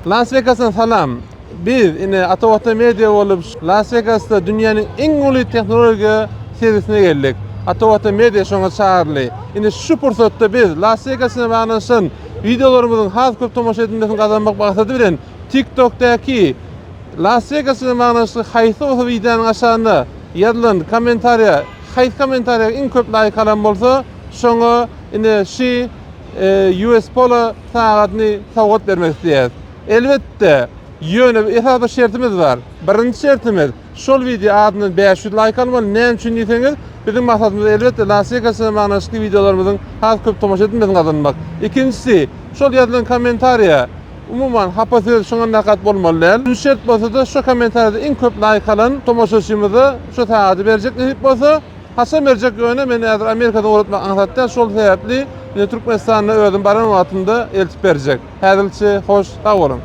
Las Wegasdan salam. Biz ine Ata Watan Media bolup Las Wegasda dünýäniň iň uly tehnologiýa sergisine geldik. Ata Watan Media şoňa çagyryldy. Ine şu pursatda biz Las Wegas bilen baglanyşan wideolarymyzyň has köp tomaşa edilmesini gazanmak maksady bilen TikTokdaky Las Wegas bilen baglanyşykly haýsy bolsa wideonyň aşagynda ýazylan kommentariýa haýsy kommentariýa iň köp laýk alan bolsa şoňa ine şi US Polo sagadyny sowgat bermek isleýäris. Elbetde, ýöne esasy bir şertimiz bar. Birinji şertimiz, şol wideo azyndan 500 laýk almaly. Näme üçin diýseňiz, biziň maksadymyz elbetde Las Vegas bilen baglanyşykly wideolarymyzyň has köp tomaşa edilmesini gazanmak. Ikinjisi, şol ýazylan kommentariýa umuman hapa söz şoňa nakat bolmaly däl. Üçünji şert bolsa-da, şo kommentariýada iň köp laýk alan tomaşaçymyza şo sagady berjek nesip bolsa. Haçan berjek ýöne men häzir Amerikadan ugratmak aňsat däl şol sebäpli ine Türkmenistanda özüm baran wagtymda eltip berjek. Häzirlikçe hoş sag boluň.